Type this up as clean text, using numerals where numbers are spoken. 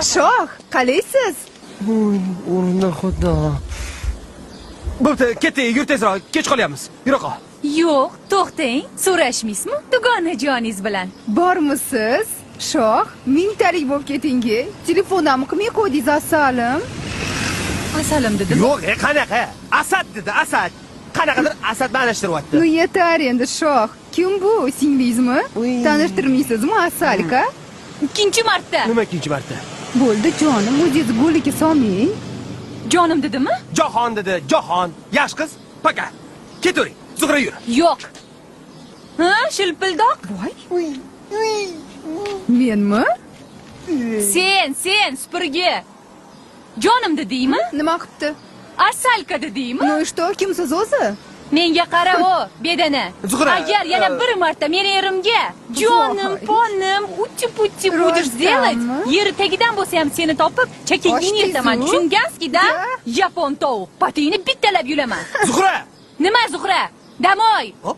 Shoh, qalaysiz? O'rni xudo. Bo'pti, ketdik, yur tezroq, kech qolyapmiz. Yura qol. Yo'q, to'xtang, so'rashmaysizmi dugonajoningiz bilan? Bormisiz? Shoh, mingtalik bo'lib keting. Telefon ham qilmay qo'ydingiz, asalim. Asalim dedim. Yo'q, qanaqa? Asad dedi, Asad. Qanaqadir Asad bilan adashtiryapti. Ну yetar endi, shoh. Kim bu, singlingizmi? Tanishtirmaysizmi, asalka? Ikkinchi marta. Nima ikkinchi marta? Bo'ldi, jonim, o'zingiz go'liga solmang. Jonim dedimi? Jahon dedi, Jahon. Yaxshi qiz, пока. Ketavering. Zuhra, yur. Yo'q. Ha, shilpildoq? Voy. Menmi? Sen, sen supurgi. Jonim dedingmi? Nima qilibdi? Asalka dedingmi? Ну и что, kimsiz o'zi? Menga qara, o, bedana. Zuhra, Agar yana bir marta meni erimga jonim, Voy. ponim, ути-пути будешь Rostdanmi? делать, yeri tagidan bo'lsa ham seni topib, chakagingni Ochdingiz-u? yirtaman. Tushunganski, да? Да. Yapon tovuq, patingni bittalab yulaman. Zuhra! Nima, Zuhra? Домой. Hop.